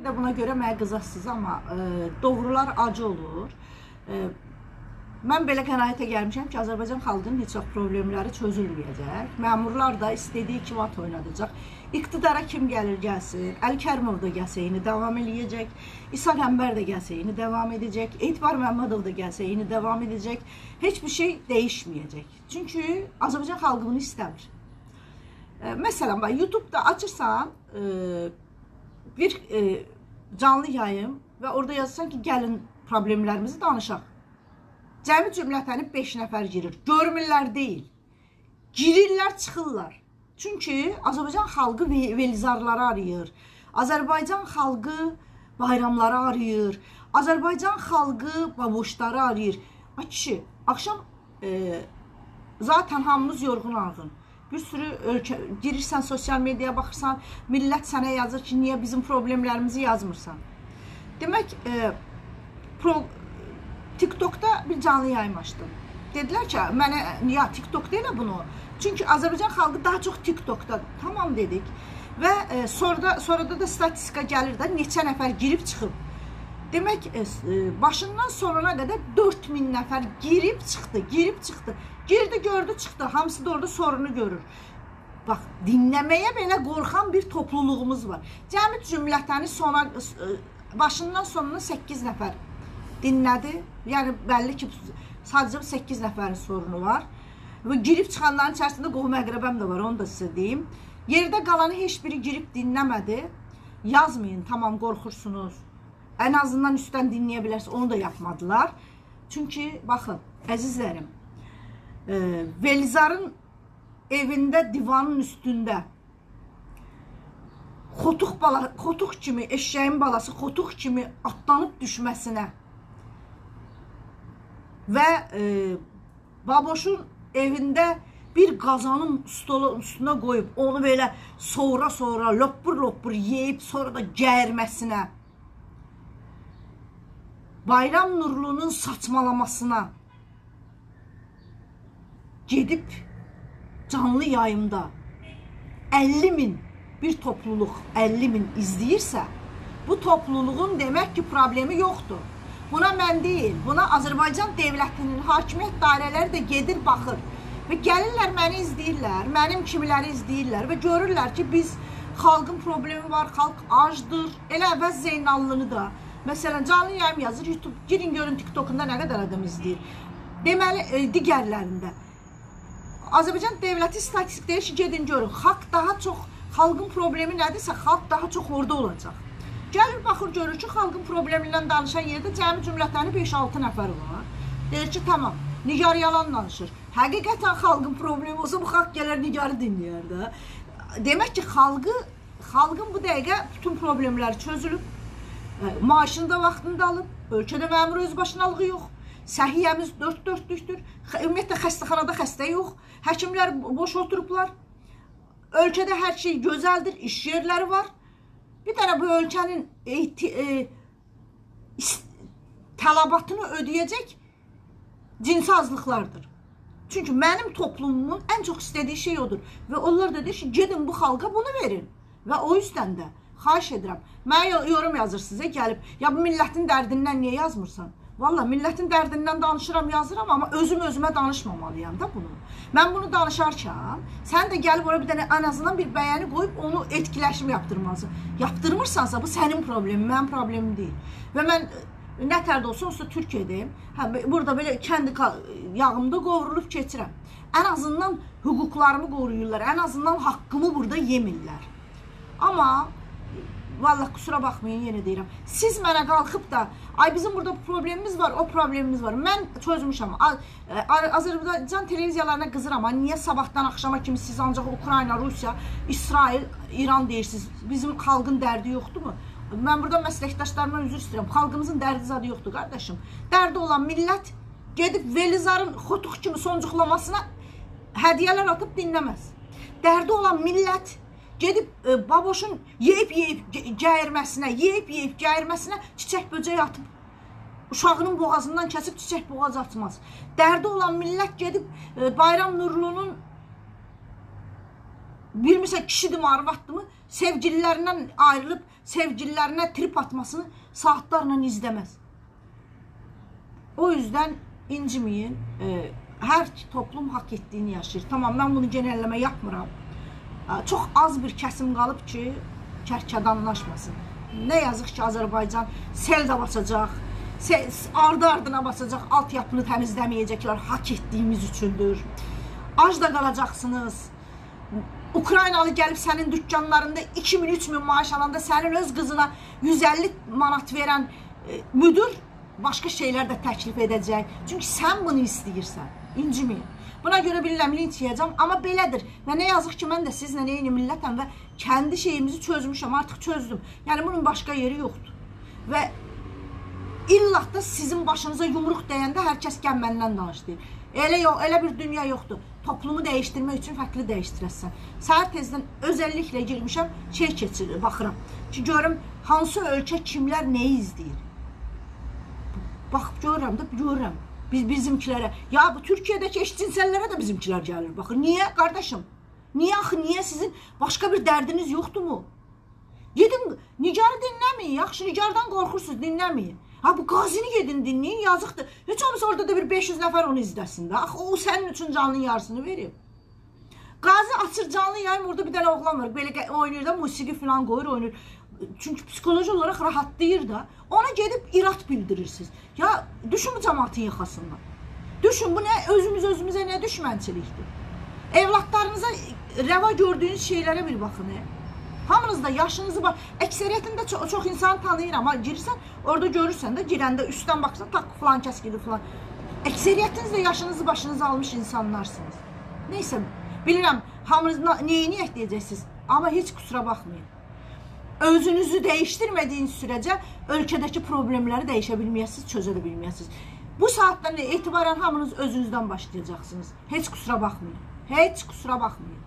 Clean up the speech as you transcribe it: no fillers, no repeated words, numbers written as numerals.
Də buna görə mənə qızasınız, amma doğrular acı olur. Mən belə qənaətə gəlmişəm ki, Azərbaycan xalqının heç vaxt problemləri çözülməyəcək. Məmurlar da istədiyi kimi at oynadacaq. İqtidara kim gəlir gəlsin, Əli Kərimov da gəlsə eyni davam eləyəcək, İsa Qəmbər də gəlsə eyni davam edəcək, Etibar Məmmədov da gəlsə eyni davam edəcək. Heç bir şey dəyişməyəcək. Çünki Azərbaycan xalqı bunu istəmir. Məsələn, bax, YouTube-da açırsan bir canlı yayım və orada yazırsan ki, gəlin problemlərimizi danışaq. Cəmi cümlətəni 5 nəfər girir. Görmürlər deyil. Girirlər, çıxırlar. Çünki Azərbaycan xalqı velizarları arayır. Azərbaycan xalqı bayramları arayır. Azərbaycan xalqı baboşları arayır. Ay kişi, axşam zaten hamımız yorğun arğın. Bir sürü ölkə girirsən, sosial mediaya baxırsan, millət sənə yazır ki, niyə bizim problemlərimizi yazmırsan. Demək, TikTok'da bir canlı yayım açdım. Dedilər ki, mənə, ya TikTok'da elə bunu. Çünki Azərbaycan xalqı daha çox TikTok'da. Tamam dedik. Və sonra da statistika gəlir də, neçə nəfər girib çıxıb. Demək, başından sonuna qədər 4000 nəfər girib çıxdı, girib çıxdı. Girdi, gördü, çıxdı. Hamısı da orada sorunu görür. Bax, dinləməyə belə qorxan bir topluluğumuz var. Cəmi cümlətəni sona, başından sonuna 8 nəfər dinlədi. Yəni, bəlli ki, sadəcə 8 nəfərin sorunu var. Və girib çıxanların içərisində qohum əqrəbəm də var, onu da sizə deyim. Yerdə qalanı heç biri girib dinləmədi. Yazmayın, tamam qorxursunuz. Ən azından üstdən dinləyə bilərsiniz, onu da yapmadılar. Çünki, baxın, əzizlərim, Velizarın evində, divanın üstündə xotuq kimi, eşşəyin balası xotuq kimi atlanıb düşməsinə və baboşun evində bir qazanın stolun üstünə qoyub, onu belə sonra-sonra, lopur-lopur yeyib, sonra da gəyirməsinə, Bayram Nurlunun saçmalamasına gedib canlı yayımda 50 min bir topluluq 50 min izləyirsə, bu topluluğun demək ki, problemi yoxdur. Buna mən deyil, buna Azərbaycan devlətinin hakimiyyət dairələri də gedir, baxır. Və gəlirlər, məni izləyirlər, mənim kimiləri izləyirlər və görürlər ki, biz xalqın problemi var, xalq acdır. Elə Əvəz Zeynallını da, məsələn, canlı yayım yazır, YouTube, girin görün TikTok'unda nə qədər adam izləyir. Deməli, digərlərində. Azərbaycan devləti statistik deyir ki, gedin görün, xalq daha çox, xalqın problemi nədirsə, xalq daha çox orada olacaq. Gəlir, baxır, görür ki, xalqın problemindən danışan yerdə cəmi cümlətəni 5-6 nəfər var. Deyir ki, tamam, Nigar yalan danışır. Həqiqətən xalqın problemi olsa, bu xalq gələr Nigarı dinləyər də. Demək ki, xalqın bu dəqiqə bütün problemləri çözülüb, maaşını da vaxtında alıb, ölkədə məmur özbaşınalığı yox, səhiyyəmiz dörd dörtlükdür, ümumiyyətlə xəstəxanada xəstə yox, həkimlər boş oturublar, ölkədə hər şey gözəldir, iş yerləri var. Bir dənə bu ölkənin tələbatını ödəyəcək cinsi azlıqlardır. Çünki mənim toplumumun ən çox istədiyi şey odur. Və onlar da deyir ki, gedin bu xalqa bunu verin. Və o yüzdən də xahiş edirəm, mənə yorum yazır sizə gəlib, ya bu millətin dərdindən niyə yazmırsan? Valla millətin dərdindən danışıram, yazıram, amma özüm özümə danışmamalıyam da bunu. Mən bunu danışarkən, sən də gəlib ora bir dənə ən azından bir bəyəni qoyub onu etkiləşim yapdırmalısın. Yapdırmırsansa bu sənin problemin, mənim problemim deyil. Və mən nə tərdə olsa, olsa Türkiyədəyim. Hə, burada belə kəndi yağımda qovrulub keçirəm. Ən azından hüquqlarımı qoruyurlar, ən azından haqqımı burada yemirlər. Amma vallah kusura baxmayın, yenə deyirəm. Siz mənə qalxıb da, ay bizim burada problemimiz var, o problemimiz var. Mən çözmüşəm. Azərbaycan televiziyalarına qızıram. Ay, niyə sabahdan axşama kimi siz ancaq Ukrayna, Rusiya, İsrail, İran deyirsiniz? Bizim xalqın dərdi yoxdur mu? Mən burada məsləkdaşlarımdan üzr istəyirəm. Xalqımızın dərdi zadı yoxdur, qardaşım. Dərdi olan millət gedib Velizarın xotuq kimi soncuqlamasına hədiyyələr atıb dinləməz. Dərdi olan millət gedib baboşun yeyib-yeyib gəyirməsinə, yeyib-yeyib gəyirməsinə çiçək böcək atıb, uşağının boğazından kəsib çiçək boğaz atmaz. Dərdi olan millət gedib Bayram Nurlunun Bilmirsən kişidir mi, arvaddırmı, sevgililərindən ayrılıb sevgililərinə trip atmasını saatlarla izləməz. O yüzden inciməyin. Hər toplum haqq etdiyini yaşayır. Tamam, mən bunu genəlləmə yapmıram. Çox az bir kəsim qalıb ki, kərkədanlaşmasın. Nə yazıq ki, Azərbaycan sel də basacaq, ardı ardına basacaq, altyapını təmizləməyəcəklər, haqq etdiyimiz üçündür. Ac da qalacaqsınız. Ukraynalı gəlib sənin dükkanlarında 2000-3000 maaş alanda sənin öz qızına 150 manat verən müdür başqa şeylər də təklif edəcək. Çünki sən bunu istəyirsən. İnciməyin. Buna görə bilirəm, linç yiyəcəm, amma belədir. Və nə yazıq ki, mən də sizlə eyni millətəm və kendi şeyimizi çözmüşəm, artıq çözdüm. Yəni bunun başqa yeri yoxdur. Və illah da sizin başınıza yumruq dəyəndə hər kəs gəl məndən danış deyir. Elə yox, elə bir dünya yoxdur. Toplumu dəyişdirmək üçün fərqli dəyişdirəsən. Səhər tezdən özellikle girmişəm, şey keçirir, baxıram ki, görüm hansı ölkə kimlər nəyi izləyir. Baxıb görürəm də, görürəm. Biz bizimkilərə, ya bu Türkiyədəki eşcinsəllərə də bizimkilər gəlir. Baxın, niyə qardaşım? Niyə axı, niyə sizin başqa bir dərdiniz yoxdur mu? Gedin, Nigarı dinləməyin, yaxşı, Nigardan qorxursunuz, dinləməyin. Ha, bu Qazini gedin dinləyin, yazıqdır. Heç olmasa orada da bir 500 nəfər onu izləsin də. Axı, o sənin üçün canlının yarısını verib. Qazi açır canlı yayım, orada bir dənə oğlan var. Belə oynayır da, musiqi falan qoyur, oynayır. Çünki psixoloji olaraq rahatlayır da. Ona gedib irad bildirirsiniz. Ya, düşün bu cəmaatın yaxasından. Düşün, bu nə, özümüz özümüzə nə düşmənçilikdir. Evlatlarınıza rəva gördüyünüz şeylərə bir baxın. Hamınız da yaşınızı var. Əksəriyyətində çox insan tanıyıram. Amma girirsən, orada görürsən də, girəndə üstdən baxırsan, tak falan kəs gedir falan. Əksəriyyətiniz də yaşınızı başınıza almış insanlarsınız. Neysə, bilirəm, hamınız neyini deyəcəksiniz, amma heç kusura baxmayın. Özünüzü dəyişdirmədiyiniz sürəcə ölkədəki problemləri dəyişə bilməyəsiniz, çözə də bilməyəsiniz. Bu saatdan etibarən hamınız özünüzdən başlayacaqsınız. Heç kusura baxmayın. Heç kusura baxmayın.